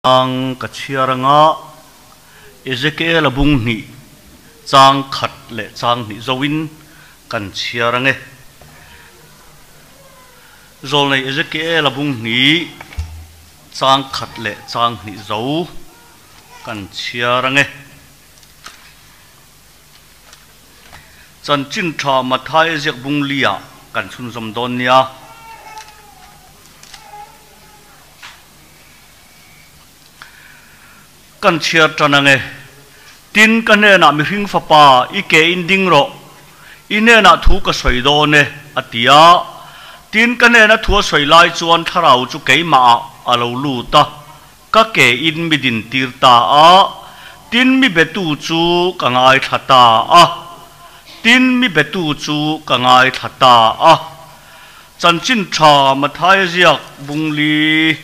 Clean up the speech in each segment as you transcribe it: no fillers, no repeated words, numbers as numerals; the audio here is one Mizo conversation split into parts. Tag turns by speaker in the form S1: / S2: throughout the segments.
S1: Chang ka chhiar anga Ezekiel-a bung hnih, chang khat leh chang hnih zoin kan chhiar ange. Zawlnei Ezekiel-a bung hnih, chang khat leh chang hnih zo kan chhiar ange. Chanchin tha Matthai ziak bung li-ah kan chhunzawm dawn nia. Kan chhiar tan ange. Tin, ka hnenah mihring fapa, i ke in ding rawh. I hnenah thu ka sawi dawn e, a ti a. Tin, ka hnena thu a sawi lai chuan thlarau chu keimahah a lo lut a, ka ke in mi din tir ta a. Tin, mi betu chu ka ngaithla ta a. Tin, mi betu chu ka ngaithla ta a. Chanchin tha Mathaia ziak bungli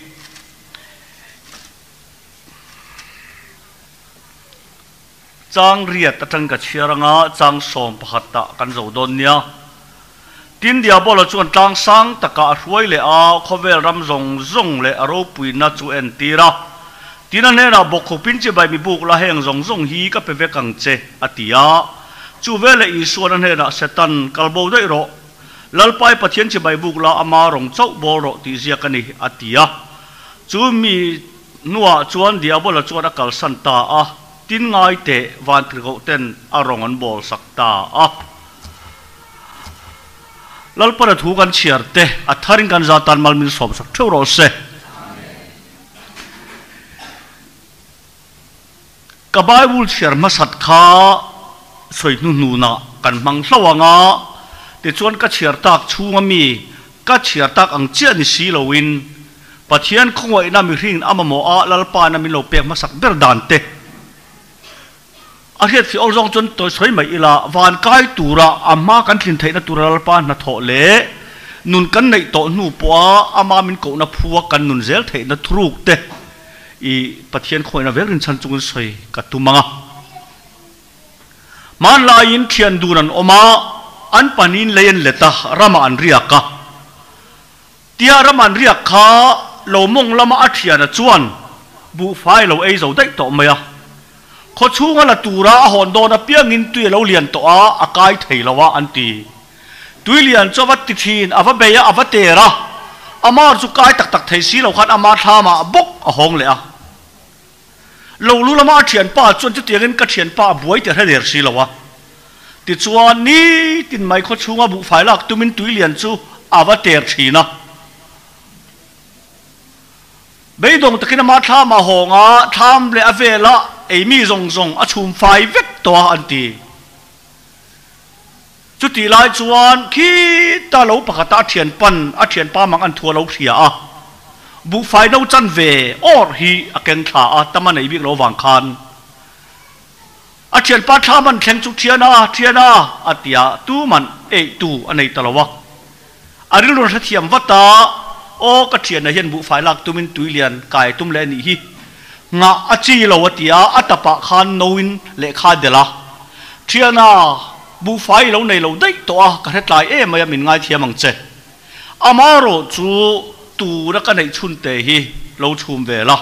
S1: chang riat atang ka chhiar anga chang 11 ah kan zo dawn nia. Tin Diabola chuan tlang sang takah a hruai leh a, khawvel ram zawng zawng leh a ropuina chu entir a. Tin a hnenah bawkkhupin chibai mi buk la heng zawng zawng hi ka pe vek ang che a ti a. Chu veleh Isuan a hnenah Satan kalbo daih rawh. Lalpai Pathian chibai buk la ama rawng chauh bawl rawh tih ziak a ni, a ti a. Chu mi hnuah chuan Diabola chuan a kalsan ta a, tin ngai teh vantirhkoh ten a rawng an bawl sak ta a. Lalpana thu kan chhiar te a tharin kan za tan mal min sawm sak theuh rawh se. Ka Bible chhiar hmasat kha sawi hnuhnunah kan hmang hlauh ang a, tichuan ka chhiar tak chhunga mi ka chhiar tak ang chiah ni si loin Pathian khawngaihna mihringin a mamawh a Lalpana min lo pek hmasak ber dan te a hriat fih awl zawng chuan tawi sawi mai ila, van kai tura a hma kan thlin theihna tura Lalpa hnathawh leh nun kan neih tawh hnu pawha ama min kohna phua kan nun zel theihna thuruk te I Pathian khawihna vek rinchhan chungin sawi ka tum ang a. Hmanlaiin thian dun an awm a, an pahnihin lei an let a, ramah an riak a. Tia ram an riak kha lo mawng lama a thiana chuan buhfai lo ei zo daih tawh mai a. Khaw chhunga la tura a hawn dawn apiangin tui a lo lian tawh a, a kai thei lo a, an ti. Tui lian chu a va ti thin, a va bei a, a va ter a. Amar chu kai tak tak thei si lo khan ama thlamah bawk a hawng leh a. Lo lu lama a thianpa chuan chutiangin ka thianpa a buai teh hre der si lo a. Tichuan nitin mai khaw chhunga buhfai lak tumin tui lian chu a va ter thin a. Beidawng takin ama thlam a hawng a, thlam leh a vela eimi zawng zawng a chhum fai vek tawh a an ti. Chutih lai chuan khita lo pakhata a thian pan, a thianpa mang an thu a lo hria a, buhfai no chan ve awr hi a keng thla a, tam a nei bik lo vang khan a thianpa thla man thleng chu thian a, thian a, a ti a, tuman eih tu a nei ta lo a. A rilru hrethiam vat a, Aw ka thianna hian buhfai lak tumin tui lian kai tum leh a nih hi. Nghah a chi lo a ti a, a tapah khan noin lehkha a delh a. Thiana, buhfai i lo nei lo daih tawh a, ka hre tlai em mai a, min ngaithiam ang che. Amarawh chu tuna ka neih chhunte hi lo chhum ve la.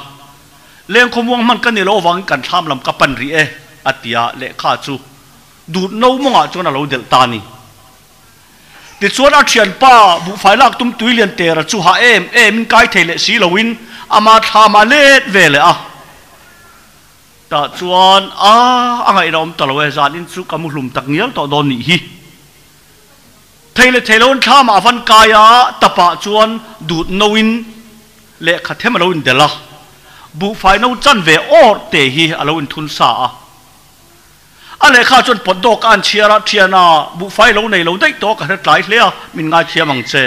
S1: Lengkhawmuang hman ka ni lo avangin kan thlam lam ka pan rih e, a ti a, lehkha chu dut no mawngah chuan a lo delh ta a ni. Tichuan a thianpa buhfai lak tum tui lian tera chu hah em em in kai thei leh si loin ama thlam a let ve leh a. Tah chuan a a ngaihna awm ta lo e, zan in chu ka mu hlum tak ngial tawh dawn nih hi. Thei leh thei loin thlam ah a van kai a, tapah chuan dut no in lehkha them a lo in delh a, buhfai no chan ve awr te hi a lo in thun sa a. A lehkha chuan pawt dawk a an chhiar a, Thiana, buhfai lo nei lo daih tawh ka hre tlai hle a, min ngaithiam ang che.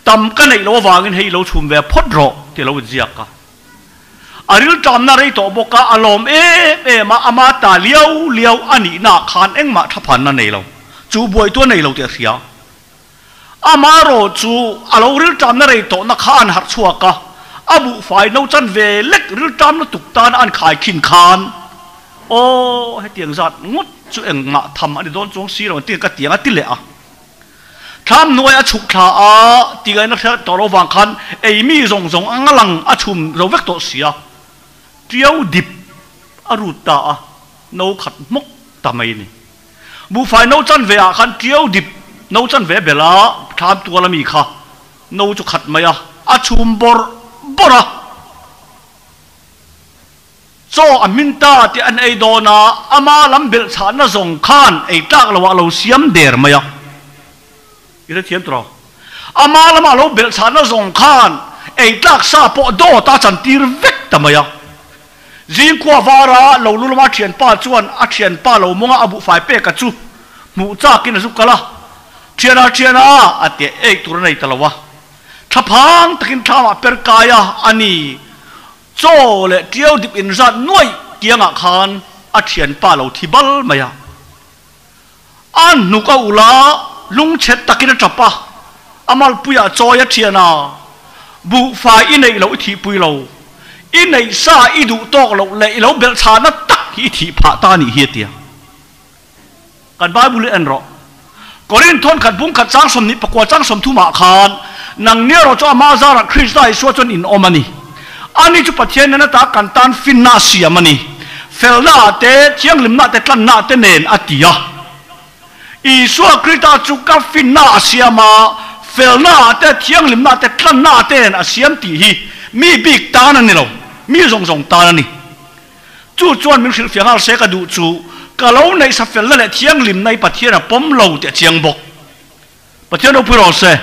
S1: Tam ka neih loh avangin hei i lo chhum ve phawt rawh, ti lo inziak a. A rilṭamna rei tawh bawk a, a lawm em em a, ama ta liau liau a nihnaah khan engmah thaphanna nei lo, chu buaitu a nei lo tih a hria. Amarawh chu a lo rilṭamna rei tawhna kha an harh chhuak a, a buhfai no chan ve lek rilṭam lutuk tan an khai khin khan, Aw, hetiang zat ngawt chu engmah tham a ni dawn chuang si lo an ti ka tiang a ti leh a. Thlam hnuai a chhuk thla a, tingaihna hre tawh lo vang khan ei mi zawng zawng anga lang a chhum zo vek tawh si a. Ṭiau dip a rut ta a, no khat hmawk ta mai a ni. Buhfai no chanve ah khan ṭiau dip no chanve a bel a, thlam tual ami kha no chu khat mai a, a chhum bawrh bawrh a. Chaw a hmin ta tih an ei dawn a, ama lam belh chhahna zawng khan ei tlak loh ah a lo siam der mai a. I hrethiam tawh. Ama lama lo belh chhahna zawng khan ei tlak sa pawh dawt a chantir vek ta mai a. Zingkhua vara lo lu lama thianpa chuan a thianpa lo mawnga a buhfai peka chu hmuh chakin a zu kal a, Thiana, thiana, a ti a, ei tur a nei ta lo a. Thlaphang takin thlamah per kai a, a ni. Chaw leh tiau dip inzat nuaih kiangah khan a thianpa lo thi bal mai a. A hnuk a ulh a, lungchhet takin a tap a, a malpuiah chawi a thian a, Buhfai i neih loh i thihpui lo, i neih sa i duh tawk loh leh i lo belh chhahna tak hi i thih phah ta a nih hi a ti a. Kan Bible hi en rawh. Korinth thawnkhat bungkhat chang 24 chang 30 ah khan, Nang ni erawh chu ama zarah Krista Isua chuan in awm a ni. Ani chu Pathian nen ata kan tan finna a siam a ni. Felna ah te, thianghlimna ah te, tlanna ah te nen a ti a. Isua Krista chu ka finna a siam a, felna ah te, thianghlimna ah te, tlanna ah te nen a siam tih hi mi bik tan a ni lo, mi zawng zawng tan a ni. Chu chuan min hrilhfiah nghal se ka duh chu ka lo neihsa felna leh thianghlimna hi Pathian a pawm lo tih a chiang bawk. Pathian ropui rawh se.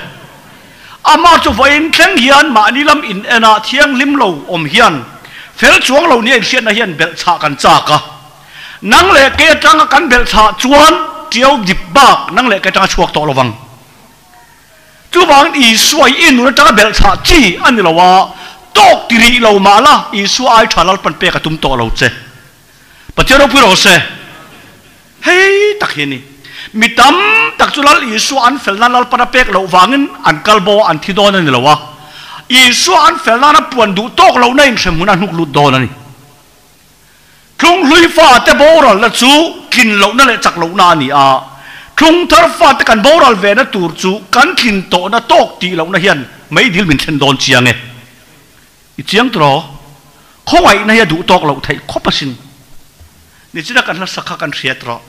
S1: Amah chu vawiin thleng hian mahni lam in enah thianghlim lo awm hian fel chuang lo nia inhriatna hian belhchhah kan chak a. Nang leh kei atanga kan belhchhah chuan tiau dip bak nang leh kei atanga chhuak tawh lovang. Chuvangin Isua hi i nun atanga belhchhah chi a ni lo a, tawk ti rih lo mah la Isua ai tha Lalpan pek a tum tawh lo che. Pathian ropui rawh se. Hei tak hi a ni. Mi tam tak chu Lal Isua an fel nan Lalpan a pek loh vangin an kal bo a, an thi dawn a ni lo a. Isua an fel nana puan duh tawk lohna in hremhmun a hnuk lut dawn a ni. Thlunghlui fate boralna chu tlin lohna leh chak lohna a ni a. Thlungthar fate kan boral vena tur chu kan tlin tawhna tawk tih lohna hian meidil min thlen dawn chiang e. I chiang tawh? Khawngaihna hi a duh tawk loh theih khawp asin. Nichina kan hla sak kha kan hriat rawh.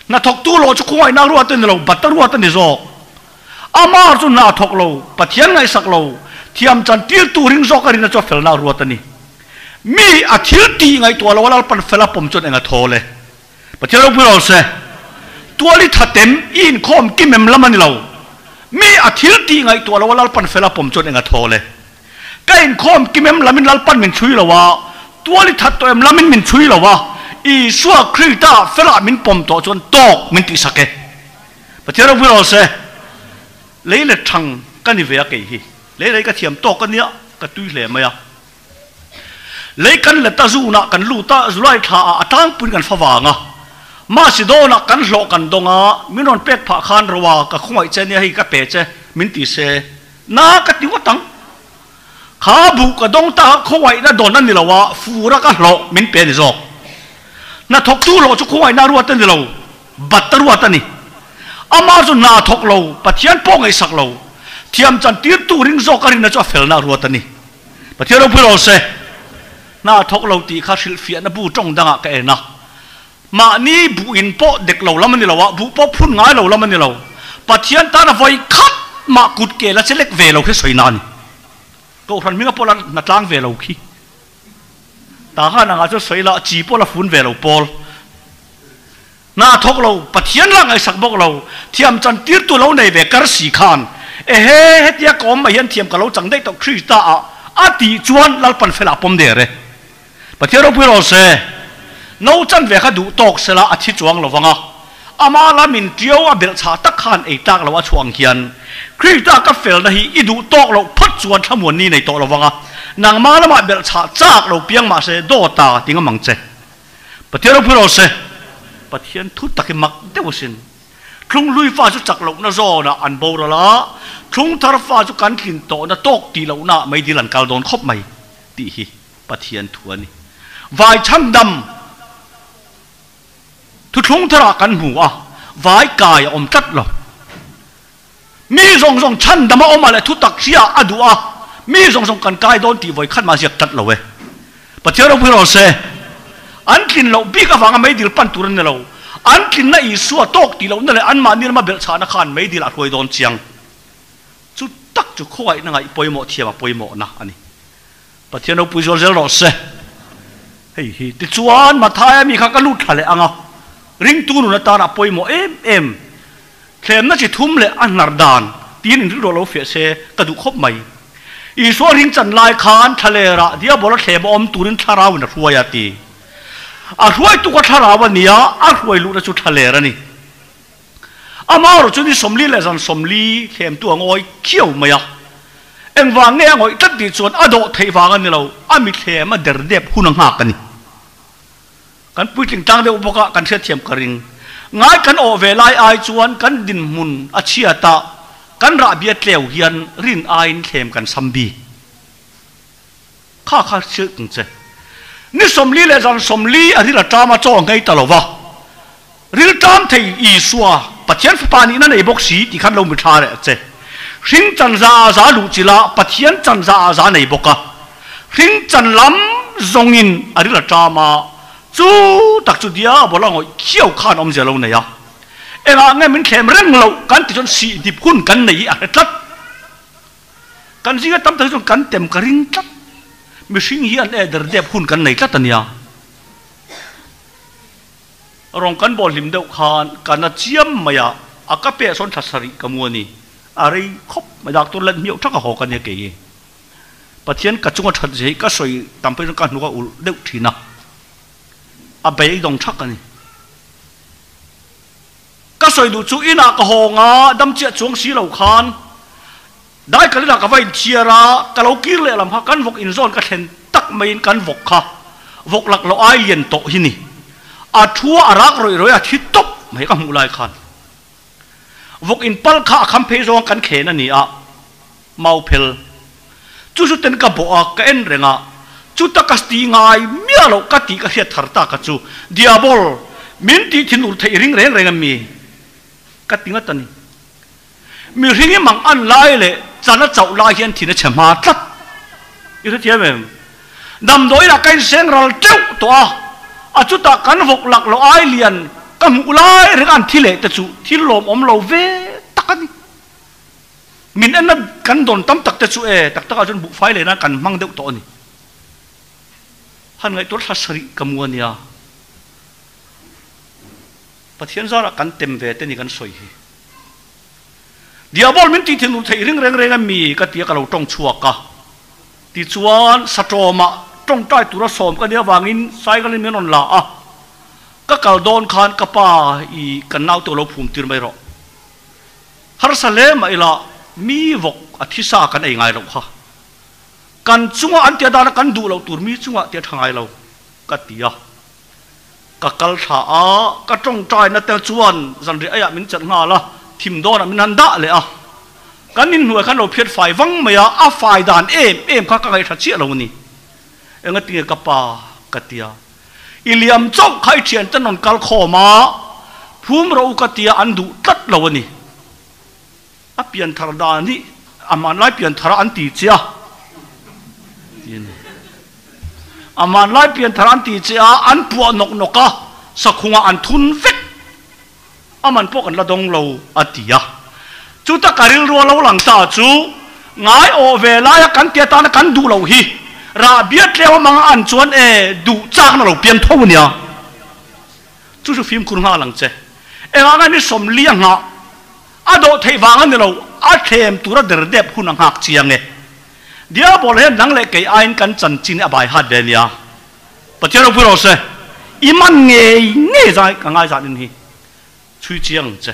S1: Hnathawktu lawh chu khawngaihna ruat a ni lo, bat a ruat a ni zawk. Amah chu hna thawk lo, Pathian ngaihsak lo, thiam chan tirtu ring zawk a rinna chu a felna ruat a ni. Mi a thil tih ngaihtuah lo a Lalpan fel a pawm chuan eng a thawl e. Pathian ropui lo se. Tual i thatem, i inkhawm kim em lam a ni lo. Mi a thil tih ngaihtuah lo a Lalpan fel a pawm chuan eng a thawl e. Ka inkhawm kim em lamin Lalpan min chhui lo a, tual i that tawh em lamin min chhui lo a, Isua Krista felah min pawm tawh chuan tawk min tihsak e. Pathian ropui rawh se. Lei let thang ka ni ve a kei hi. Lei lei ka thiam tawk a nia, ka tui hle mai a. Lei kan let a zunah kan lut a, July thla ah a tlangpuiin kan fa vang a. Macedonia kan hlawh kan dawng a, min rawn pek phah khan Roa ka khawngaih che nia hei ka pe che min ti se. Na ka ti ngawt ang. Kha buh ka dawng ta kha khawngaihna dawn a ni lo a, fura ka hlawh min pe a ni zawk. Hnathawktu hlawh chu khawngaihna ruat a ni lo, bat a ruat a ni. Amah chu hna thawk lo, Pathian pawh ngaihsak lo, thiam chan tirtu ring zawk a rinna chu a felna a ruat a ni. Pathian ropui rawh se. Hna thawk lo tih kha hrilhfiahna bu tawng dangah ka en a. Mahni buh in pawh dek lo lam a ni lo a, buh pawh phun ngai lo lam a ni lo. Pathian tana vawi khat mah kut ke la che lek ve lo khi sawi na a ni. Kohhran hminga pawh la hna tlang ve lo khi. Ta khan angah chuan sawi la, chi pawh la fun ve lo pawl. Hna thawk lo, Pathian la ngaihsak bawk lo, thiam chan tirtu lo nei ve kar si khan, Ehe, hetia ka awm mai hian thiam ka lo chang daih tawh Krista ah a tih chuan Lalpan fela a pawm der e. Pathian ropui rawh se. No chan ve kha duh tawk sela a thi chuang lo vang a, ama lamin ṭiau a belh chhah tak khan ei tlak lo a chhuah ang hian Krista ka felna hi i duh tawk loh phawt chuan thlamuan ni nei tawh lo vang a, nangma lamah belh chhah chak lo piang mah se dawta ti ngam ang che. Pathian ropui rawh se. Pathian thu tak hi mak deuh asin. Thlunghlui fa chu chak lohna zawnah an boral a, thlungthar fa chu kan tlin tawhna tawk tih lohnaah meidil an kal dawn khawp mai tih hi. Pathian thu a ni. Vai chhandam thuthlung tharah kan hmu a, vai kai a awm tlat lo. Mi zawng zawng chhandam a awm a leh thutak hria a duh a, mi zawng zawng kan kai dawn tih vawi khat mah ziak tlat lo e. Pathian ropui rawh se. An tlin loh bik avanga meidil pan tur an ni lo. An tlinna Isua tawk tih lohna leh anmahni lama belhchhahna khan meidil a hruai dawn chiang. Chu tak chu khawngaihna ngaih pawimawh thiam a pawimawhna a ni. Pathian ropui zual zel rawh se. Hei hi tichuan Mathaia mi kha ka lut thla leh ang a, ringtu nun atana pawimawh em em, thlemna chi thum leh a hnar dan tiin inrilruah lo fiah se ka duh khawp mai. Isua ring chan lai khan thlalerah Diabola thlem a awm turin thlarauin a hruai a ti. A hruaitu kha thlarau a ni a, a hruai luhna chu thlaler a ni. Amaherawh chu ni 40 leh zan 40 thlemtu a ngawi khiau mai a. Engvang nge a ngawih tlat tih chuan a dawh theih vang a ni lo, a mithlem a der dep hun a nghak a ni. Kan puitling tlang deuh bawk a, kan hriatthiam ka ring. Ngai kan awh ve lai ai chuan kan dinhmun a chhiat a, kan rahbi a tleu hian rin aiin thlem kan sam bik. Kha kha hrilh tung che. Ni 40 leh zan 40 a ril a ṭam a, chaw a nghei ta lo va. Ril ṭam thei Isua, Pathian Fapa nihna nei bawk si tih khan lo mi ṭha reh che. Hring chan za ah za luh chilh a, Pathian chan za ah za nei bawk a. Hring chan lam zawngin a ril a ṭam a, chu tak chu diabol a ngawih khiau khan awmzia lo nei a. Engah nge min thlem reng loh kan ti chuan sihhnip hun kan nei hi a hre tlat. Kan zinga tam tak hi chuan kan tem ka ring tlat. Mihring hi an e der dep hun kan nei tlat a nia. Rawng kan bawl hlim deuh khan ka na chiam mai a, a ka peh sawn thla sarih ka mu a ni. A rei khawp mai, doctor let hmiauh thak a haw ka nia kei hi. Pathian ka chunga that zia hi ka sawi tam phei chuan ka hnuk a ulh deuh thin a, a beidawng thak a ni. Ka sawi duh chu inah ka hawng a, dam chiah chuang si lo khan Daikalinah ka va inthiar a, ka lo kir lehlam kha kan vawk inzawn ka thlen tak maiin kan vawk kha vawk lak loh ai lian tawh hi ni. A thu a rak rawih rawih a, thi tawp mai ka hmuh lai khan vawk inpal kha a kham phei zawng kan khen a ni a, mau phel chu chu ten ka bawh a, ka en reng a, chuta ka ti ngai miah loh ka tih ka hriat thar tak a chu Diabol min tih thinur theih ring reng reng a mi ka ti ngat a ni. Mihring i mang an lai leh chan a chauh lai hian thin a chhe hma tlat. I hrethiam em? Damdawi lah ka inseng ral teuh tawh a, a chutah kan vawk lak loh ai lian ka hmuh lai reng an thi leh te chu thil lawmawm lo ve tak a ni. Min enna kan dawn tam tak te chu e, tak takah chuan buhfai leh nan kan hmang deuh tawh a ni. Han ngaihtuah thla sarih ka mu a nia. Pathian zarah kan tem ve te ni kan sawi hi. Diabol min tih thinur theih ring reng reng a mi ka tia ka lo tawng chhuak a. Tichuan Satawmah tawngtai tura sawm ka nih avangin cycle in min rawn la a. Ka kal dawn khan ka pa i kan naute lo phum tir mai rawh. Harsa hle mah ila mi vawk a thisa kan ei ngai loh kha. Kan chunga an tia dana kan duh loh tur mi chungah tia tha ngai lo ka ti a. Ka kal thla a, ka tawngtaina te chuan zanriah aiah min chelh nghal a, thim dawnah min han dah leh a. Kan inhnuai khan lo phiat fai vang mai a, a fai dan em em kha ka ngaihhla chiah lo a ni. Engatinge ka pa ka ti a, i liam chauh kha i thiante rawn kal khawm a, phum rawh u ka ti a, an duh tlat lo a ni. A pianthar dan hi a hmanlai pianthar an ti che a, tiin a hmanlai pianthar an ti che a, an puah nawk nawk a, sakhungah an thun vek, a man pawh kan la dawng lo a ti a. Chuta ka rilru a lo lang ta chu ngai awh ve laia kan ti atana kan duh loh hi rah biat tleu a mang an chuan e duh chakna lo pian tho a nia. Chu chu fimkhur nghal ang che. Engah nge ni 40 a nghah A dawh theih vang a ni lo, a thlem tura der dep hun a nghak chiang e. Diabol hian nang leh kei aiin kan chanchin a bai hat ve nia. Pathian ropui rawh se, i man ngei ngei zai ka ngai zan in hi chhui chiang ang che.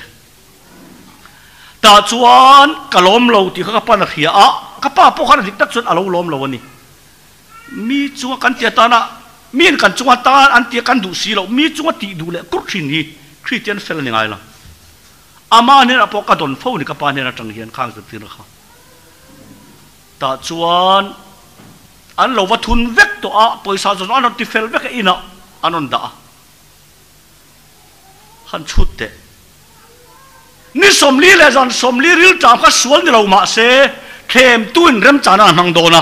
S1: Tah chuan ka lawm lo tih kha ka pan a hria a, ka pa pawh khan a dik tak chuan a lo lawm lo a ni. Mi chunga kan ti atana miin kan chunga tan an tia kan duh si loh, mi chunga tih duh leh kurh thin hi Kristian fel a ni ngai lo. Ama hnenah pawh ka dawn fo ni ka pa hnen atang hian khang zirtirna kha. Tah chuan an lo va thun vek tawh a, pawisa zawng an rawn ti fel vek a inah an rawn dah a. Han chhut teh. Ni 40 leh zan 40 rilṭam kha sual ni lo mah se, thlemtuin remchana an hmang dawn a.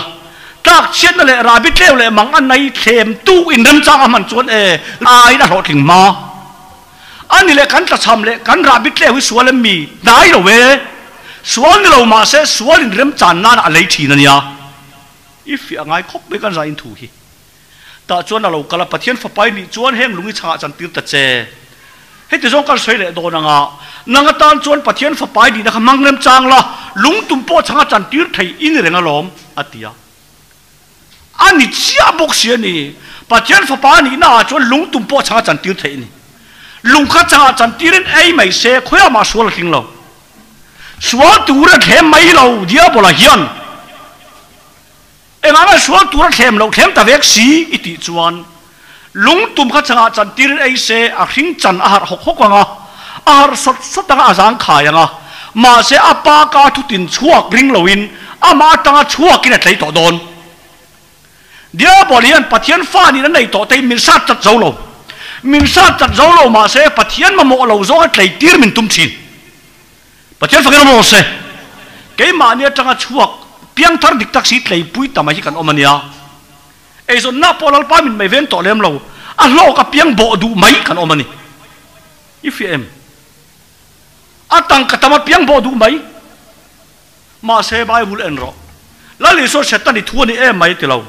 S1: Tlak chhiatna leh rahbi tleu leh mang a nei thlem tu in remchang a hman chuan e aiin a hlawhtling hma a ni leh kan tlachham leh kan rahbi tleu hi sual em mi hnai lo e. Sual ni lo mahse sual in remchan nan a lei thin a nia. I fiah ngai khawp mai kan zain thu hi. Tah chuan a lo kal a, Pathian fapa i nih chuan heng lung i chhangah chantir ta che. Heti zawng kan sawi leh dawn anga, nang atan chuan Pathian fapa i nihna kha hmang remchang la, lung tum pawh chhanga chantir thei i ni reng alawm, a ti a. A ni chiah bawk si a ni. Pathian fapa a nihna ah chuan lung tum pawh chhanga chantir theih a ni. Lung kha chhangah chantirin ei mai se, khawiah mah sual a tling lo. Sual tur a thlem mai lo, Diabola hian. Engah nge sual tur a thlem loh thlem ta vek si i tih chuan lung tum kha changah chantirin ei se a hring chan a harh hawk hawk ang a, a harh sawt sawt ang a, a zang khai ang a, mahse a pa ka thutin chhuak ring loin amah atanga chhuakin a tlei tawh dawn. Diabol hian Pathian fa nih a nei tawh te hi min sat chat zo lo. Min sat chat zo lo mahse Pathian mamawh lo zawng a tlei tir min tum thin. Pathian fakin awm rawh se. Keimahni atanga chhuak piangthar dik tak si tleipui ta mai hi kan awm a nia. Eizawnna pawh Lalpa min mai veng tawh lem lo, a hlawk a piang bawh duh mai kan awm a ni. I fiah em? A tangka tam a piang bawh duh mai. Mahse Bible en rawh. Lal Isua Satan i thu a ni em mai a ti lo.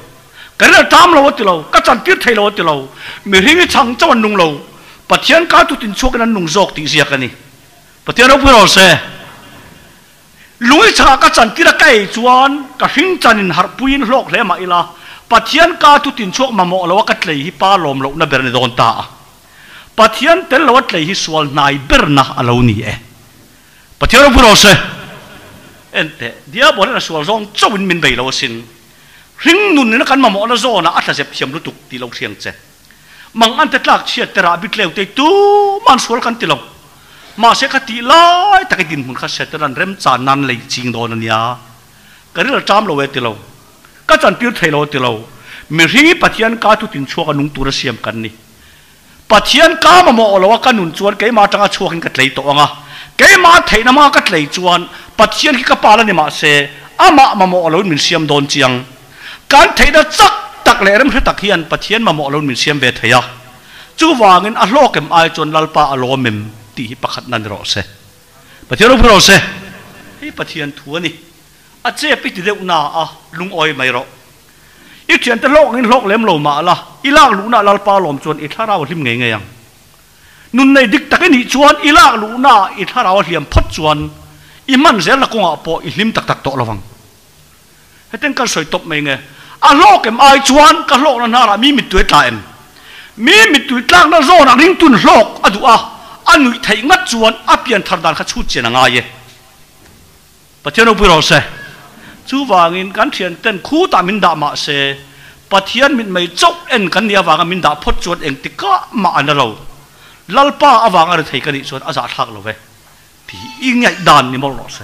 S1: Ka rilru tam lo a ti lo, ka chantir thei lo a ti lo. Mihring i chhang chauh an nung lo. Pathian ka tutin chhuakin an nung zawk tih ziak a ni. Pathian ropui rawh se. Lung i chhangah ka chantir a ka ei chuan ka hring chan in harh puiin hlawk hle mah ila, Pathian ka thutin chhuak mamawh lo a ka tlei hi pa lawm lohna ber a ni dawn ta a. Pathian tel lo a tlei hi sual hnai berna a lo ni e. Pathian ropui rawh se. Enteh, Diabol hian a sual zawng chauhin min bei lo asin. Hring nun ina kan mamawhna zawnah a tlazep thiam lutuk tih lo hriang che. Mang an te tlak chhiat te rah bit leu te tuman sual kan ti lo. Mahse ka tih lai tak i dinhmun kha Satan an remchan nan lei ching dawn a nia. Ka ril a ṭam lo e ti lo. Ka chantir thei lo a ti lo. Mihring hi Pathian ka thutin chhuak a nung tur a siam kan ni. Pathian ka mamawh lo a ka nun chuan keimah atanga chhuakin ka tlei tawh ang a. Keimah theihna hmanga ka tlei chuan Pathian khi ka pal a ni mahse amah mamawh loin min siam dawn chiang. Kan theihna chak tak leh remhre tak hian Pathian mamawh loin min siam ve thei a. Chuvangin a hlawk em ai chuan Lalpa a lawm em tih hi pakhatna ni rawh se. Pathian ropui rawh se. Hei Pathian thu a ni. A chep i ti deuh na a, lungawi mai rawh. I thiante hlawk angin hlawk lem lo mah la, i lak luhna Lalpa lawm chuan i thlarau a hlim ngei ngei ang. Nun nei dik tak i nih chuan i lak luhna i thlarau a hliam phawt chuan i hman zelna kawngah pawh i hlim tak tak tawh lo vang. Hetiang kan sawi tawp mai nge? A hlawk em ai chuan ka hlawkna hnarah mi mittui a tla em? Mi mittui tlakna zawnah ringtun hlawk a duh a, a nuih theih ngat chuan a pian thar dan kha chhut chian a ngai e. Pathian ropui rawh se. Chuvangin kan thianten khutah min dah mah se, Pathian mitmei chauh en kan nih avanga min dah phawt chuan engtikah mah a na lo. Lalpa avanga ri thei ka nih chuan a zahthlak lo ve tih i ngaihdan ni mawlh rawh se.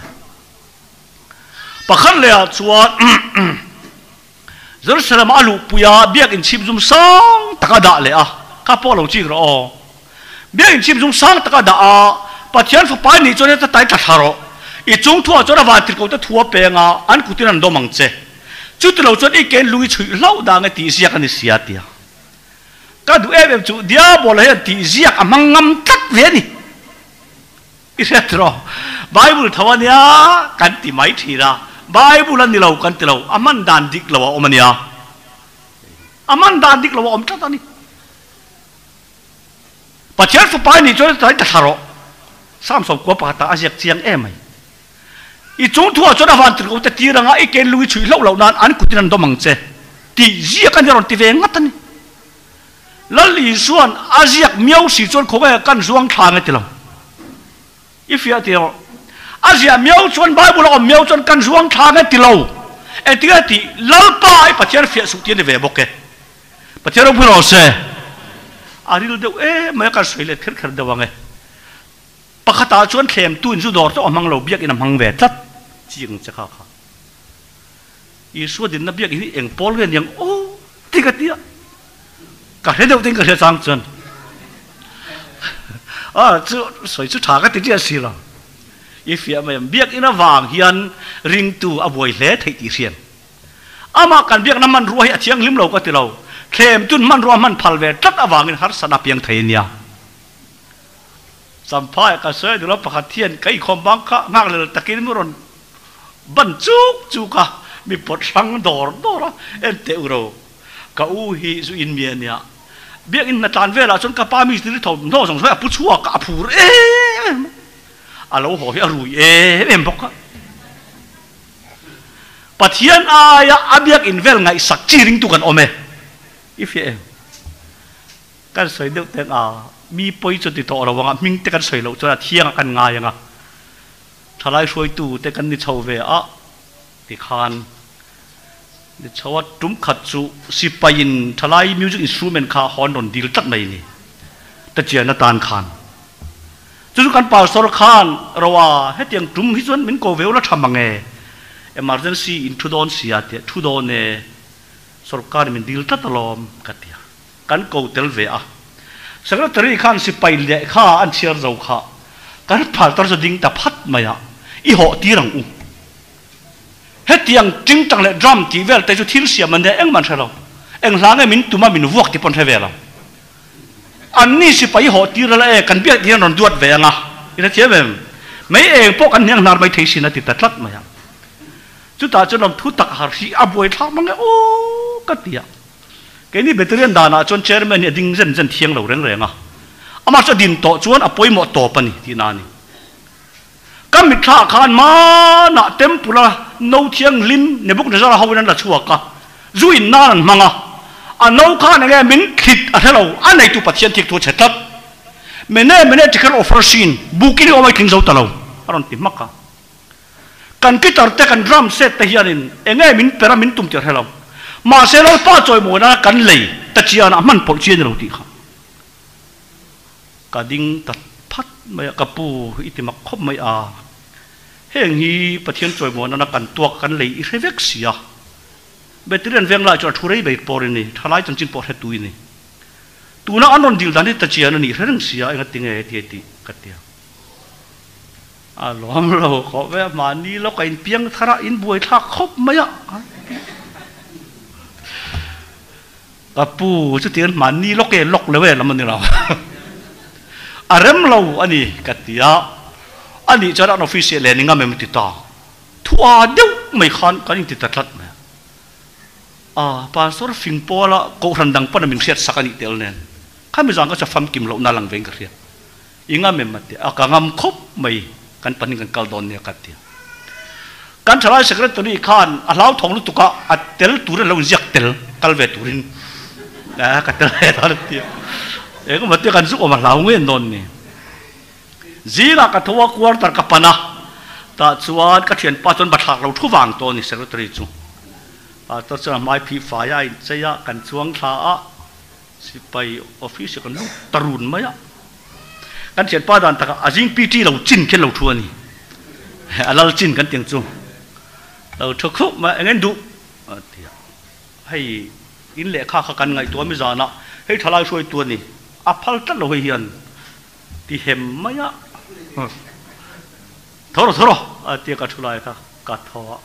S1: Pakhat lehah chuan Jerusalem-a a luhpui a, biakinn chhip zum sang tak a dah leh a, kha pawh lo chik rawh aw. Biakinn chhip zum sang tak a dah a, Pathian fapa i nih chuan heta tai tla thla rawh. I chung thuah chuan a vantirhkoh te thu a peng a, an kutin an dawm ang che. Chuti lo chuan i ken lung i chhuih hlauh dah nge tih ziak a ni sia tia. Ka duh em em chu Diabola hian tih ziak a hmang ngam tlat ve a ni. I hriat rawh, Bible tho a nia kan ti mai thin a, Bible a ni lo kan ti lo, a hman dan dik lo a awm a nia. A hman dan dik lo a awm tlat a ni. Pathian fapa i nih chuan tlai ta thla rawh. Samson kua pakhat ah a ziak chiang em mai. I chung thu ah chuan a van tirh ko te tir anga i ken lung i chhuih hlauh loh nan an kutin an dawm ang che tih ziak a ni rawn ti ve ngat a ni. Lal Isua'n a ziak miau si chuan khawnge kan zuang thla nge ti lo. I fiah ti rawh. A ziah miau chuan Bible a awm miau chuan kan zuang thla nge ti lo. Engtinge tih Lalpa i Pathian fiah suh tih a ni ve bawk e. Pathian ropui rawh se. A ril deuh em mai a kan sawi let kher kher deuh ang e. Pakhatah chuan thlemtu in zu dawr tawh a hmang lo biakin a hmang ve tlat chiang che kha kha. Isua dinna biakin hi eng pawl nge niang aw ti ka ti a, ka hre deuh te in ka hria chang chuan a chu sawi chu tha ka ti chiah si lo. I fiah mai ang, biakin avang hian ringtu a buai hle theih tih hrian. Amah kan biakna hmanrua hi a thianghlim lo ka ti lo. Thlem tun hmanrua hman phal ve tlat avangin harsatna a piang thei a nia. Champhai ka sawi duh lo pakhat hian ka inkhawm bang kha nghakhlel takin mi rawn ban chuk chuk a, mi pawt hrang dawr dawr a, en teh u ro, ka u hi zu in mi a nia. Biakinn hna tlan velah chuan ka pa mi zir tho hnaw zawng zawng a pu chhuak a, a phur em em a, a lo haw hi a rui em em bawk a. Pathian aia a biakinn vel ngaihsak chi ringtu kan awm e, i fiah em? Kan sawi deuh teng a, mi pawi chu ti tawh lo anga hming te kan sawi loh chuan a thiang ah kan ngai anga, thalai hruaitu te kan ni chho ve a tikhan ni chho a, tum khat chu sipai in thalai music instrument kha hawn rawn dil tlat mai ni ta chian atan khan chu chu kan pastor khan roa hetiang tum hi chuan min ko ve ula tha mange emergency in thu dawn sia tia thu dawn e sorkar in min dil tlat alawm ka tia. Kan ko tel ve a. Secretary khan sipai lehkha an chhiar zo kha kan phal tar chu ding ta phat mai a, i hawh tir ang u. Hetiang tingtang leh drum tih vel te chu thil siam an nia engmah an hre lo. Eng hla nge min tum a min vuak ti pawh an hre ve lo. Anni sipai i hawh tir la e kan biak hian rawn duat ve ang a, i hrethiam em? Mei eng pawh kan hniang hnar mai thei sin a ti ta tlat mai a. Chutah chuan lam thu tak har hi a buaithlak mang e aw ka ti a. Keini Veterian danah chuan Chairman hi a ding zen zen thiang lo reng reng a, amah chu a din tawh chuan a pawimawh tawp a ni tihna a ni. Ka mitthla ah khan hmanah Temple a no thianghlim Nebuchadnezzar hoin an la chhuak a, zu in nan an hmang a, a no khan enge min thlit a hre lo, a neitu Pathian thik thu a chhe tlat. Mene mene tikher offer sin, bukin i awm a i tling zo ta lo, a rawn ti hmak a. Kan guitar te kan drum set te hianin enge min per a min tum tih a hre lo. Mahse Lalpa chawimawina kan lei ta chianah hman pawlh chi a ni lo tih kha ka ding ta phat mai a, ka pu i ti mak khawp mai a, heng hi Pathian chawimawina kan tuak kan lei i hre vek si a, Veterian Venglai chuan a thu rei ber pawr i ni, thalai chanchin pawh hre tu i ni. Tuna an rawn dil dan hi ta chian a nih hre reng si a, enga tinge heti heti ka ti a. A lawm lo khawp e, mahni lawk a inpiang thar a, in buaithlak khawp mai a. Ka pu chutiang mahni lawk e lawk lo e lam a ni lo. A rem lo a ni ka ti a, a nih chuan an office ah len i ngam em ti ta. Thu a deuh mai khan kan inti ta tlat mai a. A pastor fing pawla kohhran dang pawn a min hriat sak a nih tel nen khami zan ka chu famkim lohna lang vein ka hria. I ngam em a ti a, ka ngam khawp mai, kan pahnih kan kal dawn nia ka ti a. Kan thalai secretary khan a hlauthawng lutuk a, a tel turin a lo inziak tel, kal ve turin a ka tel ve dawn a ti a. Engemaw tia kan zuk awm a hlau ngei dawn ni. Zingah ka tho a, quarter ka pan a, tah chuan ka thianpa chuan bathlak lo thu vang tawh a ni secretary chu. Pastor chuan a hmai phih fai a, a inchei a, kan chuang thla a, Sipai office kan lut ta run mai a, kan thianpa dan takah a zing PT lo chin khian lo thu a ni. A lal chin kan tiang chu lo thu khup mai, eng en duh a ti a, hei in lehkha kha kan ngaihtuah mi zanah hei thalai hruaitu a ni, a phal tlat lo hei hian ti hem mai a, tho rawh tho rawh a ti a ka thu lai kha ka tho a,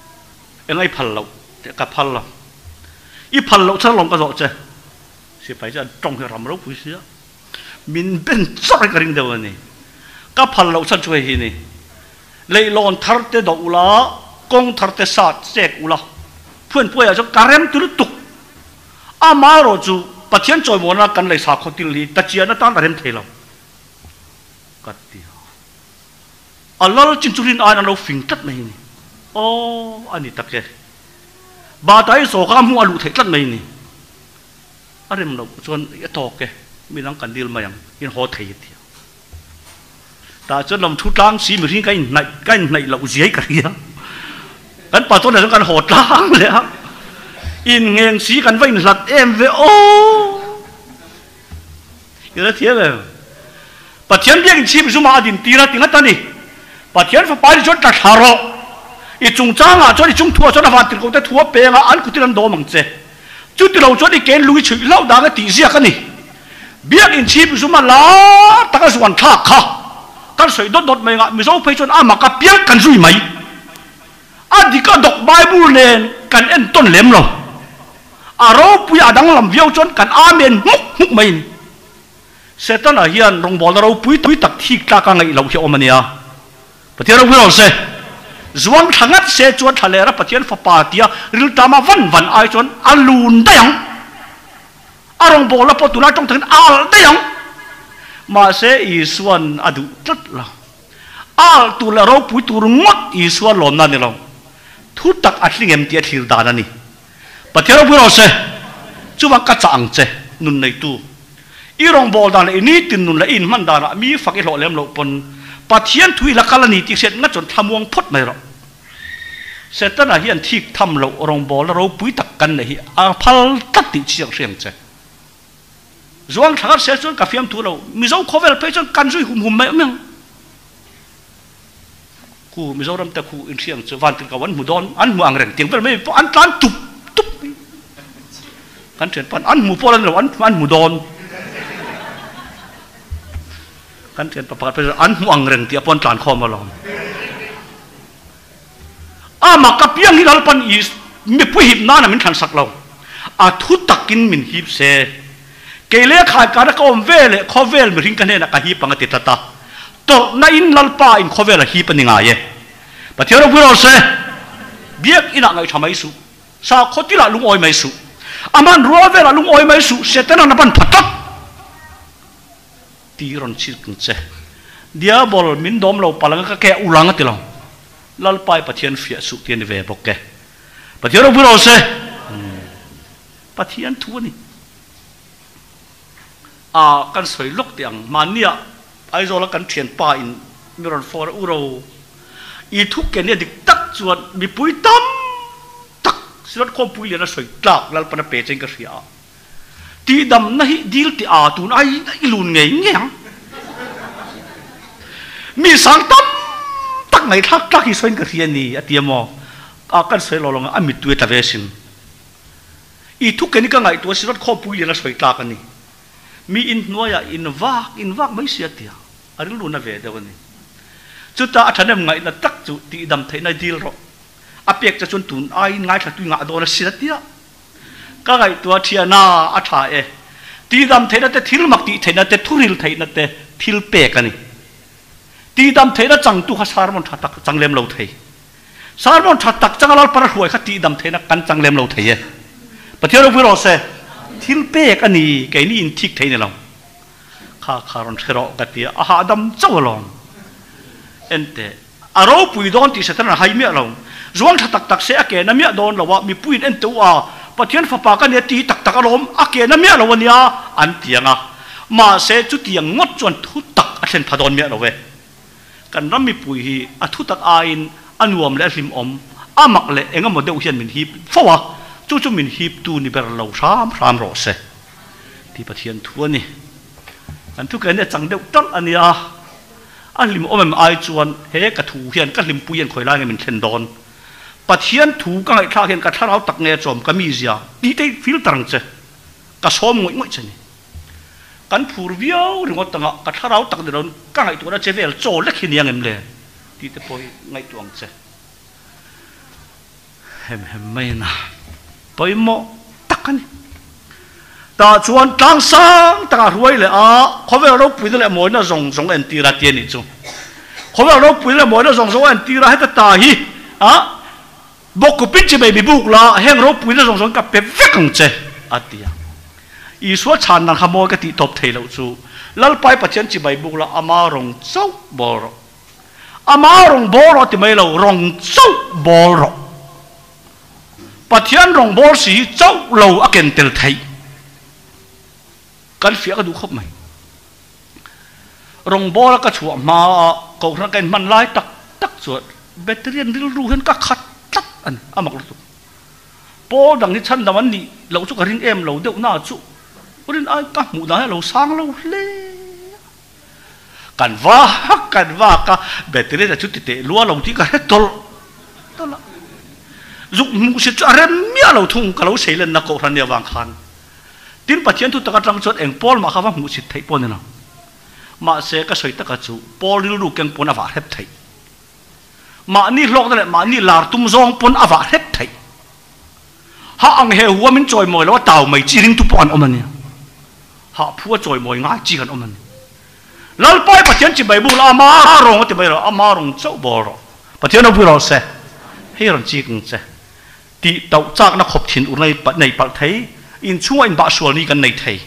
S1: eng a i phal loh ka phal lo. I phal loh chhan lawng ka zawh che. Sipai chuan tawng hi ram ropui sia. Min ben chawrh hi ka ring deuh a ni. Ka phal loh chhan chu hei hi ni. Leihlawn thar te doh ula, kawng thar te sat chek ula. Phuanpuaiah chuan ka rem ti lutuk. Amaherawh chu Pathian chawimawna kan lei sakhaw til hi ta chian atan a rem thei lo. Ka ti a. A lal chin chu rin aiin an lo fing tlat mai a ni. Aw, a ni tak e. Bata i zawk a hmuh a luh theih tlat mai ni. A rem loh chuan i tawk e, mi dang kan dil mai ang, in haw thei a ti a. Tah chuan lam thu tlang si mihring ka inhnaih ka inhnaih loh ziai ka hria. Kan pa chuan kan haw tlang leh a, inngheng si kan va inhlat em ve aw. I la thiam em? Pathian biak inchhip zumah a din tir a ti ngat a ni. Pathian fapa hi chuan tla thla rawh. I chungchangah chuan i chungthuah chuan a van tirhkoh te thu a peng a, an kutin an dawm ang che. Chuti lo chuan i ken lung i chhuih hlauh dang a tih ziak a ni. Biak inchhip zuma lar taka zuan thlak kha kan sawi dawt dawt mai ngah Mizo phei chuan a mak apiang kan zui mai. A dik a dawk Bible nen kan entawn lem lo. A ropui a danglam viau chuan kan Amen hmuk hmuk mai ni. Setana hian rawngbawlna ropui tak thik tlak a ngaih loh hi a awm a nia. Pathian ropui lo se. Zuang thla ngat se chuan thla lera Pathian fapa tia riltama van van ai chuan a lun daih ang. A rawngbawlna pawh tunlai tawng takin a alh daih ang. Mahse Isua'n a duh tlat lo. A alh tur leh ropui tur ngawt Isua lawmna a ni lo. Thu tak a tling em tih a thlir dan a ni. Pathian ropui rawh se. Chuvang ka chah ang che, nun neitu. I rawngbâwl dan leh i nitin nun leh i inhman danah mi fak i hlawh lem loh pawn Pathian thu i la kal a ni tih hriat ngat chuan thlamuang phawt mai rawh. Setana hian thik tham loh rawngbâwlna ropui tak kan neih hi a phal tlat tih chiang hriang che. Zuang thla khat se chuan ka fiamthu lo, Mizo khawvel phei chuan kan zui hum hum mai ang. Khu Mizoram te khu inhriang chu vantir ko an hmu dawn, an hmu ang reng tiang vel mai pawh an tlan tup tup mai. Kan thian pawn an hmu pawh la ni lo, an an hmu dawn. Kan thian pa pakhat phei chuan an hmu ang reng tih a pawn tlan khawm alawm. Amah ka piang hi Lalpan i mipui hip nana min thlan sak lo, a thu takin min hip se. Kei leh khai kana ka awm ve leh khawvel mihring ka hnenah ka hip ang a ti tlat a. Tawrhna in Lalpa in khawvel a hip a ni ngai e. Pathian ropui rawh se. Biak inah ngaihṭha mai suh. Sakhaw tilah lungawi mai suh. A hmanrua velah lungawi mai suh. Setana na ban pha tlat. Ti rawn chhit ang che. Diabol min dawm lo palh anga ka ke a ulang a ti lo. Lalpa i Pathian fiah suh ti a ni ve bawk e. Pathian ropui rawh se. Pathian thu a ni. A kan sawi lawk teh ang. Mahnia Aizawla kan thianpa in mi rawn phone a, U Ro, i thu ke nia dik tak chuan mipui tam tak Synod Khawmpui lian a sawi tlak Lalpan a pe chein ka hria a. Tihdamna hi dil tih a tun ai i lun ngei ngei ang. Mi sang tam tak ngaihthlak tlak hi sawiin ka hria a ni a ti a maw? A kan sawi lo lo a mittui a tla ve sin. I thu ke ni ka ngaihtuah Synod Khawmpui lian a sawi tlak a ni. Mi inhnuaiah in vak in vak mai sia tia a rilru na ve deuh a ni. Chutah a thahnem ngaihna tak chu tihdam theihna dil rawh. A pek che chuan tun aiin ngaithla tui ngah dawn a sin a tia. Ka ngaihtuah thiana a tha e. Tihdam theihna te thil mak tih theihna te thuril theihna te thil pek a ni. Tihdam theihna changtu kha sermon tha tak chang lem lo thei. Sermon tha tak changa Lalpan a hruai kha tihdam theihna kan chang lem lo thei e. Pathian ropui rawh se. Thil pek a ni, keini inthik thei ni lo. Kha kha rawn hre rawh ka ti a, a hahdam chauh alawm. Enteh, a ropui dawn tih Satan a hai miah lo. Zuang tha tak tak se a ke na miah dawn lo a, mipuiin en teh u a, Pathian fapa ka nia ti tak tak alawm, a ke na miah lo a nia, an ti ang a. Mahse, chutiang ngawt chuan thu tak a thlen pha dawn miah lo e. Kan ram mipui hi a thu tak aiin a nuam leh a hlimawm, a mak leh eng emaw deuh hian min hip fo a, chu chu min hiptu ni ber lo hram hram rawh se tih Pathian thu a ni. Kan thu keh nia chang deuh talh a nia, a hlimawm em ai chuan he ka thu hian ka hlimpui hian khawi lai nge min thlen dawn? Pathian thu ka ngaihthlak hian ka thlarau tak nge chawm ka mizia tih te hi filter ang che, ka sawm ngawih ngawih che ni. Kan phur viau ringawt anga ka thlarau tak ni lo ka ngaihtuahna che vel chaw lek hi nia ngem le tih te pawh hi ngaihtuah ang che. Hem hem mai na pawimawh tak a ni. Tah chuan tlang sang takah hruai leh a khawvel ropuina leh mawina zawng zawng a entir a ti a nih chu. Khawvel ropuina leh mawina zawng zawng a entir a heta ta hi a Bawkkupin chi mai mi buk la, heng ropuina zawng zawng ka pe vek ang che, a ti a. Isua chhan dan kha mawi ka tih tawp thei loh chu, Lalpai Pathian chi mai buk la, ama rawng chauh bawl rawh. Ama rawng bawl rawh a ti mai lo, rawng chauh bawl rawh. Pathian rawng bawl si hi chauh lo a ken tel theih. Kan fiah ka duh khawp mai. Rawng bawl a ka chhuah hma a kohhran ka inhman lai tak tak chuan battery an rilru hian ka khat tlat a ni, a mak lutuk. Pawl dang hi chhandam an nih loh chu ka ring em lo deuh na chu rin ai ka hmuh dan hi a lo sang lo hle a. Kan vak kan vak a, battery a chu ti teh lua lo tih ka hre tawlh tawlh a. Zuk hmuh si chu a rem miah lo thung ka lo seilenna kohhran nia vang khan. Tin, Pathian thu tak atang chuan eng Paul mah kha va hmuhsit theih pawh a ni lo. Mahse, ka sawi taka chu Paul rilru keng pawn a vah hrep theih. Mahni hlawkna leh mahni lar tum zawng pawn a vah hrep theih. Ha ang he hua min chawimawi lo a tau mai chi ringtu pawh an awm a nia. Hah phu a chawimawi ngai chi kan awm a ni. Lalpai Pathian chi mai bul ama rawng a ti mai lo, ama rawng chauh bawl rawh. Pathian ropui rawh se. Hei rawn chik ang che. Tih tauh chakna khawp thin ur nei palh thei, inchhunga inbah sual ni kan nei thei.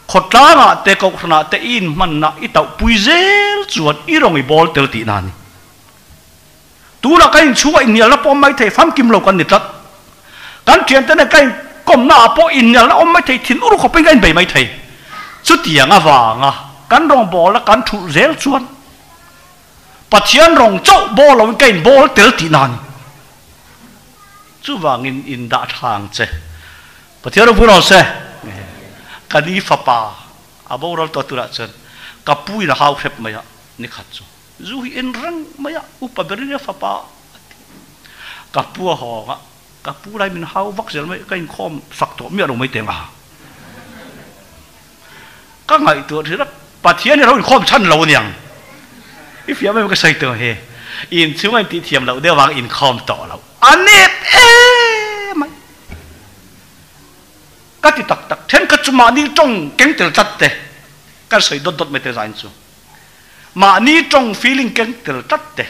S1: Khawtlangah te kohhranah te i inhmanna i tauh pui zel chuan i rawng i bawl tel tihna a ni. Tunah kan inchhunga inhnialna pawh awm mai thei, famkim lo kan ni tlat. Kan thiante nen kan inkawmna ah pawh inhnialna awm mai thei, thin ur khawpin kan inbei mai thei. Chutiang avanga kan rawngbawlna kan thulh zel chuan Pathian rawng chauh bawl loin ka inbawl tel tihna a ni. Chuvangin indah tha ang che. Pathian ropui rawh se. Ka ni fapa a boral tawh turah chuan ka pu in a hau hrep mai a, nikhat chu. Zu hi en reng mai a, upa berin a fapa a ti. Ka pu a hawng a, ka pu lai min hau vak zel mai, ka inkhawm sak tawh miah lo mai teng a. Ka ngaihtuah thin a, Pathian hi a lo inkhawm chhan lo aniang. I fiah mai ka sawi tawh he. Inchhung a intih thiam loh deuh avang inkhawm tawh lo. A nep em mai. Ka ti tak tak, thenkhat chu mahni tawng keng tel tlat te, kan sawi dawt dawt mai te zain chu. Mahni tawng feeling keng tel tlat te,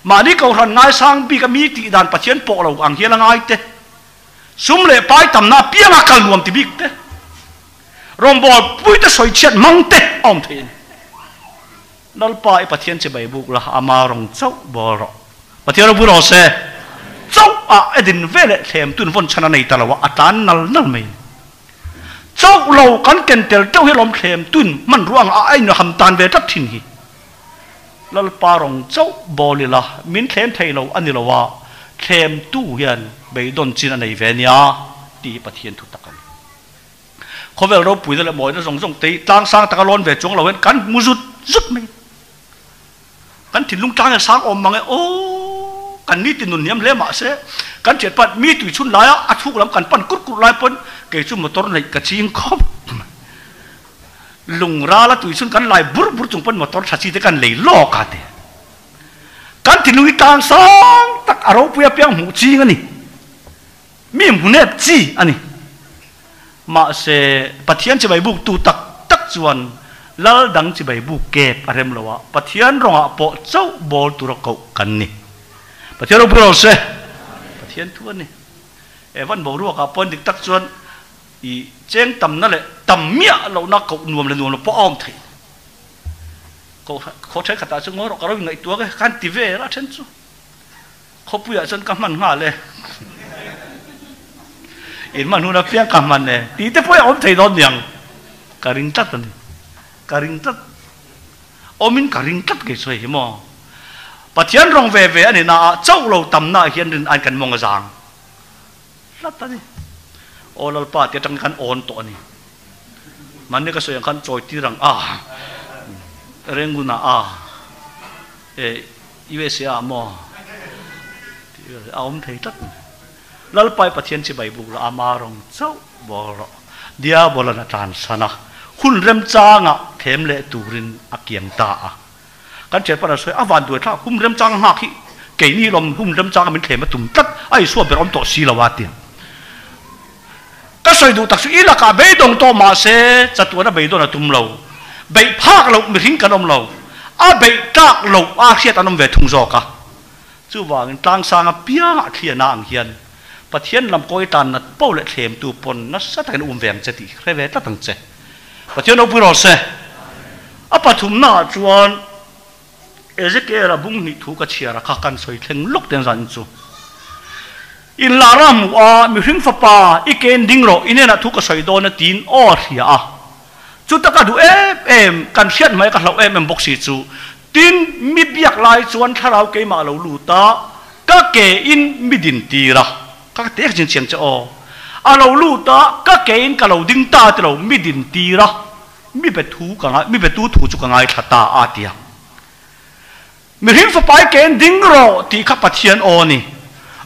S1: mahni kohhran ngaisang bik a mi tih dan Pathian pawh lo ang hian a ngai te, sum leh pai tamna apianga kal nuam ti bik te, rawngbâwl pui te sawi chhiat hmang te a awm thei a ni. Lalpa i Pathian chibai buk la, ama rawng chauh bawl rawh. Pathian ropui rawh se. Chauh ah edin veleh thlem tun vawn chhan a nei ta lo a, a tlan nal nal mai a ni. Chauh lo kan ken tel teuh hi lawm thlem tun hmanrua ang a a inham tan ve tlat thin hi. Lalpa rawng chauh bawl ila min thlem thei lo a ni lo a, thlem tu hian beidawn chin a nei ve nia tih hi Pathian thu tak a ni. Khawvel ropuina leh mawina zawng zawng te hi tlang sang taka lawn ve chuang lo hian kan hmu zut zut mai. Kan thinlung tlang hian sang awm mang e aw, kan ni ti nun hniam hle mah se, kan thian pan mi tui chhun laia a chhuk lam kan pan kur kur lai pawn kei chu motor neih ka ching khawp mai. Lung rala tui chhun kan lai bur bur chung pawn motor tha chi te kan lei lawk a ti. Kan thinlung hi tlang sang tak a ropui apiang hmuh ching a ni. Mi hmunep chi a ni. Mahse, Pathian chibai buktu tak tak chuan lal dang chibai buk kep a rem lo a, Pathian rawngah pawh chauh bawl tura koh kan ni. Pathian ropui rawh se. Pathian thu a ni. Evan boruakah pawhin dik tak chuan i cheng tamna leh tam miah lohna koh nuam leh nuam lo pawh a awm thei. Khaw thenkhatah chuan ngawi rawh ka lo inngaihtuak e, khan ti ve a then chu. Khawpuiah chuan ka hman nghal e. In hman hun apiang ka hman e. Tih te pawh hi a awm thei dawn niang. Ka ring tlat a ni. Ka ring tlat. Awmin ka ring tlat kei sawi hi maw. Pathian rawng ve ve a ni na ah chauh lo tamna ah hian rin aiin kan mawng a zang tlat a ni. Aw Lalpa ti atangin kan awn tawh a ni. Mahni ka sawi ang khan chawi tir ang a. Renguna a. E USA ah maw tih vel hi a awm thei tlat mai. Lalpai Pathian chibai buk la ama rawng chauh bawl rawh. Diabolan a tlansan a, hun remchangah thlem leh turin a kiang ta a. Kan thianpan a sawi, a van duai thlak, hun remchang nghak hi keini lawm hun remchanga min thlem a tum tlat, a Isua ber awm tawh si lo a ti. Ka sawi duh tak chu i lakah beidawng tawh mah se chatuana beidawn a tum lo. Beih phak loh mihring kan awm lo. A beih tlak loh a hriat an awm ve thung zawk a. Chuvangin tlangsang apiangah thliana ang hian Pathian lam kawi tan nat poh leh thlemtu pawn nasa takin um ve ang che tih hre ve tlat ang che. Pathian ropui rawh se. A pathumnaah chuan Ezekiel-a bung hnih thu ka chhiar a kha kan sawi thleng lawk te zan chu. In lar a hmuh a, mihring fapa i ken ding rawh, i hnenah thu ka sawi dawn a tiin aw a hria a. Chuta ka duh em em, kan hriat hmai ka hlauh em em bawk si chu, tin mi biak lai chuan thlarau keimah a lo lut a, ka ke in mi din tir a, ka te ka chin chiang che aw, a lo lut a, ka ke in ka lo ding ta ti lo, mi din tir a. Mi be thu ka ngai, mi be tu thu chu ka ngaithla ta a ti a. Mihring fapai ken ding rawh tih kha Pathian aw a ni.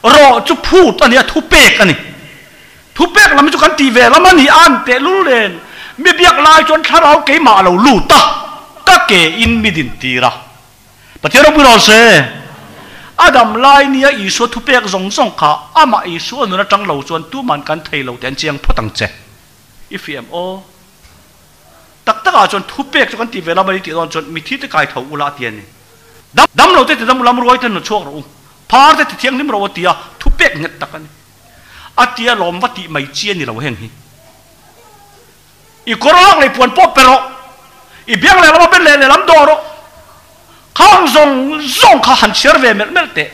S1: Rawh chu phut a ni a, thupek a ni. Thupek lam hi chu kan tih ve lam a ni a, an tehlul nen. Mi biak lai chuan thlarau keimah a lo lut a, ka ke in mi din tir a. Pathian ropui rawh se. A dam lai nia Isua thupek zawng zawng kha amah Isua nun atang lo chuan tuman kan thei lo tih an chiang phawt ang che. I fi em aw? Tak takah chuan thupek chu kan ti ve lam a ni tih dawn chuan mithi te kai tho ula a ti a ni. Dam lo te ti dam ula ruai te hnu chhuak rawh u, phar te ti thianghlim rawh u a ti a, thupek nghet tak a ni. A tia lawm va tih mai chi a ni lo heng hi. I kawr lak leh puan pawh pe rawh, i biang leh lama ben leh lehlam dawh rawh. Khang zawng zawng kha han chhiar ve melh melh teh.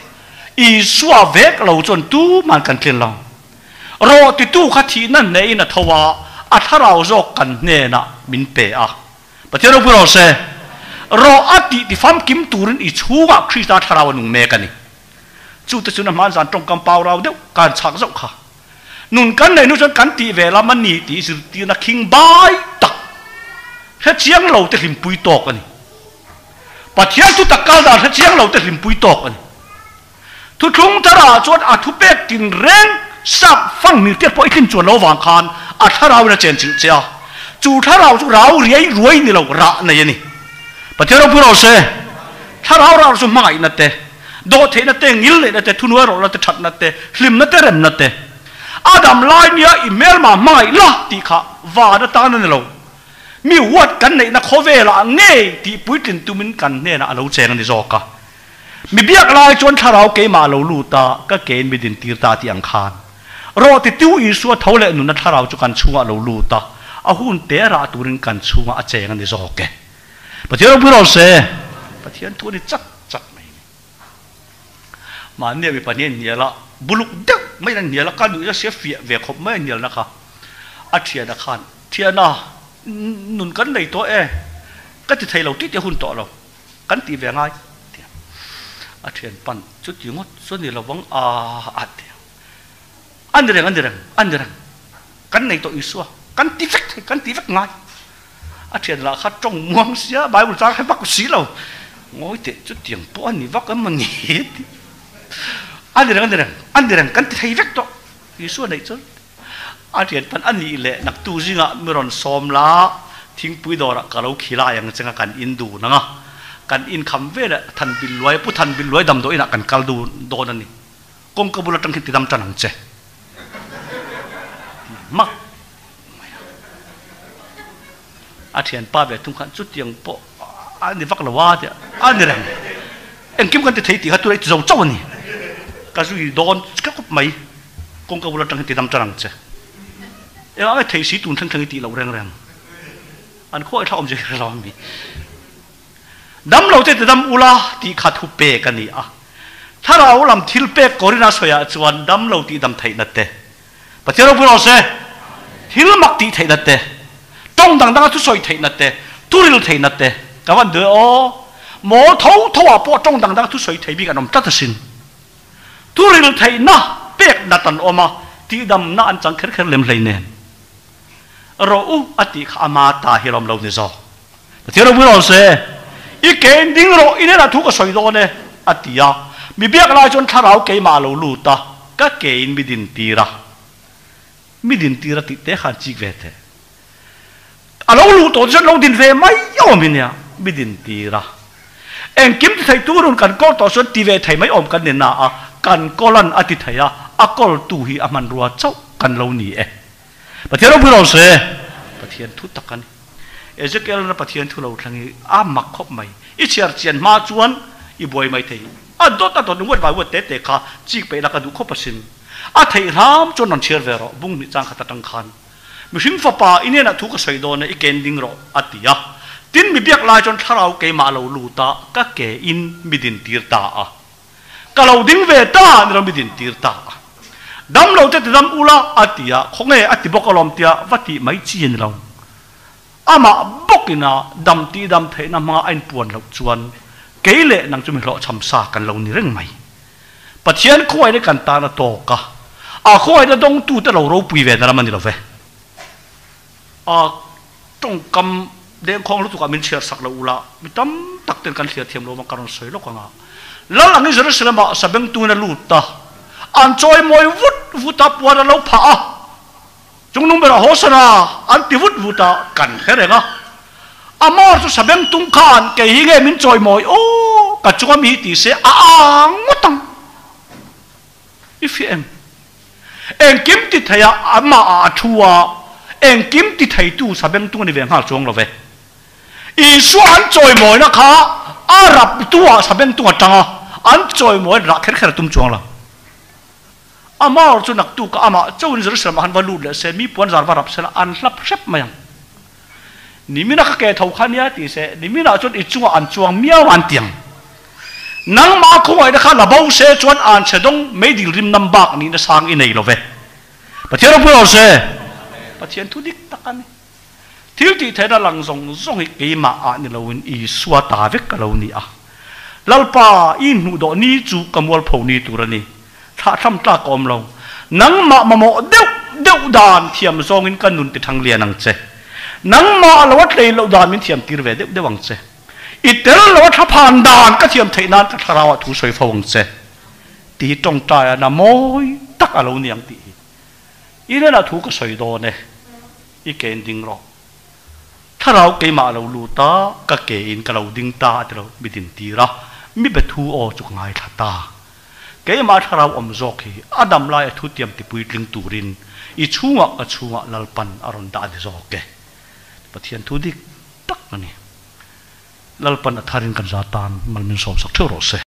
S1: Isua vek lo chuan tuman kan tlin lo. Rawh titu kha thihna hnehin a tho a, a thlarau zawk kan hnenah min pe a. Pathian ropui rawh se. Rawh a tih ti famkim turin i chhungah Krista thlarau a nung mek a ni. Chute chuna hman zan tawngkam pau rau deuh kan chhak zauh kha. Nun kan neih hnu chuan kan tih ve lam a ni tih zirtirna khing bai tak hre chiang lo te hlimpui tawk a ni. Pathian thu tak kal dan hre chiang lo te hlimpui tawk a ni. Thuthlung tharah chuan a thupek tinreng sap fang hmiltiat pawh i tlin chuan lo vang khan a thlarauin a chenchilh che a. Chu thlarau chu rau riai ruai ni lo rah nei a ni. Pathian ropui rawh se. Thlarau rah chu hmangaihna te, dawhtheihna te, ngilneihna te, thunuai rawhna te, thatna te, hlimna te, remna te. A dam lai nia i hmelma hmangaih la tih kha van atan a ni lo. Mi huat kan neihna khawvelah ngei tih puitlin tumin kan hnenah a lo cheng a ni zawk a. Mi biak lai chuan thlarau keimah a lo lut a, ka kein mi dintir ta tih ang khan. Rawh titu Isua tho leh nunna thlarau chu kan chhungah a lo lut a, a hun te rah turin kan chhungah a cheng a ni zawk e. Pathian ropui rawh se. Pathian thu a ni chat chat mai ni. Mahnia mipa hnian hnial a, buluk deuh maiin an hnial a, ka nuih nasa fiah ve khawp mai a hnialna kha. A thiana khan, Thiana, nun kan nei tawh e, ka ti thei lo tih tih a hun tawh lo, kan tih ve ngai, ti a. A thian pan, Chuti ngawt chu a ni lo vang a, a ti a. A ni reng, a ni reng, a ni reng. Kan nei tawh Isua, kan ti vek thei, kan ti vek ngai. A thian lah kha tawng muang sia, Bible chang hre vak si lo. Ngawi teh, chutiang pawh a ni vak em ni? A ni reng, a ni reng, a ni reng, kan ti thei vek tawh. Isua neih chuan a thian pan a nih leh naktu zingah mi rawn sawm la, thingpui dawrah ka lo khilai ang chenga kan in dun ang a, kan inkham veleh Thanbil Luai, Pu Thanbil Luai damdawi inah kan kal dun dawn a ni. Kawngka bul atang hian tidam tan ang che. Ti mak mai a. A thianpa ve thung khan chutiang pawh a ni vak lo a tia a ni reng. Engkim kan ti thei tih kha tunah i ti zo chauh a ni. Ka zui dawn ka kawp mai. Kawngka bul atang hian tidam tan ang che. Engah nge thei si tun thleng thleng i tih loh reng reng. An khuaih thlak awm zia hi hre lo a mi. Dam lo te tidam ula tih kha thu pek a ni a. Thlarau lam thil pek kawrin a sawiah chuan dam lo tih dam theihna te, Pathian ropui rawh se, thil mak tih theihna te, tawng dang danga thusawi theihna te, thuril theihna te ka van duh e aw. Mawl tho tho ah pawh tawng dang danga thusawi thei bik an awm tlat asin. Thuril theihna pek nat an awm a, tihdamna an chang kher kher lem hlei nen. Rawh u a tih kha ama ta hi lawm lo ni zawk. Pathian ropui rawh se, I kein ding rawh, i hnenah thu ka sawi dawn e, a ti a. Mi biak lai chuan thlarau keimah a lo lut a, ka kein mi dintir a. Mi dintir a tih te khan chik ve teh. A lo luh tawh chuan lo din ve mai awm hi nia, mi dintir a. Engkim ti thei tur hun kan kawl tawh chuan ti ve thei mai awm kan ni na a, kan kawlan a ti thei a, a kawltu hi a hmanrua chauh kan lo ni e. Pathian ropui rawh se, Pathian thu tak a ni. Ezekiel na Pathian thu lo thleng hi a mak khawp mai. I chhiar chian hma chuan i buai mai thei. A dawt a dawt word by word te te kha chik peih la ka duh khawp asin. A theih hram chuan rawn chhiar ve rawh, bung hnih chang khat atang khan. Mihring fapa i hnenah thu ka sawi dawn e, i ken ding rawh, a ti a. Tin, mi biak lai chuan thlarau keimah a lo lut a, ka ke in mi din tir ta a. Ka lo ding ve ta ni lo mi din tir ta a. Dam lo te ti dam ula a ti a, khawnge a ti bawk alawm tia va tih mai chi a ni lo. Amah bawkin a dam tih dam theihna hmanga a inpuan loh chuan kei leh nang chu mi hlawhchham sa kan lo ni reng mai. Pathian khuaina kan tan a tawk a, a khuaina dawngtute lo ropui ve na ram a ni lo ve. A tawngkam dengkhawng lutukah min chhiar sak lo ula, mi tam tak ten kan hliar thiam lo vang ka rawn sawi lawk ang a. Lal angin Jerusalem-ah sabengtuin a lut a, an chawi mawi vut vut a, puan a lo phah a, chungnung berah Hosana an ti vut vut a, kan hre reng a. Amar chu sabengtung khan kei hi nge min chawi mawi aw? Ka chunga mi hi ti se a ang ngawt ang. I fiah em? Engkim ti thei a amah ah a thu a, engkim ti theitu sabengtung a ni ve nghal chuang lo ve. Isua an chawimawina kha a raptu ah sabengtung a tang a, an chawimawi rah kher kher a tum chuang lo. Amah chu naktuk ah amah chauhin Jerusalem ah khan va lut leh se, mi puan zar va rap sela an hlap hrep mai ang. Nimina ka ke tho kha nia ti se, niminah chuan i chungah an chuang miau an ti ang. Nangmah khawngaihna kha la bo se chuan an chhe dawng meidil rim nam bak nihna sang i nei lo ve. Pathian ropui rawh se. Pathian thu dik tak a ni. Thil tih theihna lang zawng zawng hi keimah ah ni loin Isua ta vek ka lo ni a. Lalpa, i hnuh dawh ni chu ka mualpho ni tur a ni. Thlahthlam tlak ka awm lo. Nangmah mamawh deuh deuh dan thiam zawngin ka nun ti thang lian ang che. Nangmah lo a tlei loh dan min thiam tir ve deuh deuh ang che. I tel lo a thlaphan dan ka thiam theih nan ka thlarau ah thu sawi fo ang che. Tih hi tawngtai a na mawi tak a lo ni ang tih hi. I hnenah thu ka sawi dawn e. I ke in ding rawh. Thlarau keimah a lo lut a, ka ke in ka lo ding ta a ti lo, mi din tir a, mi be thu aw chu ka ngaithla ta. Keimah thlarau awm zawk hi a dam lai a thutiam ti puitling turin i chhungah ka chhungah Lalpan a rawn dah a ni zawk e. Pathian thu dik tak a ni. Lalpan a tharin kan za tan mal min sawmsak theuh rawh se.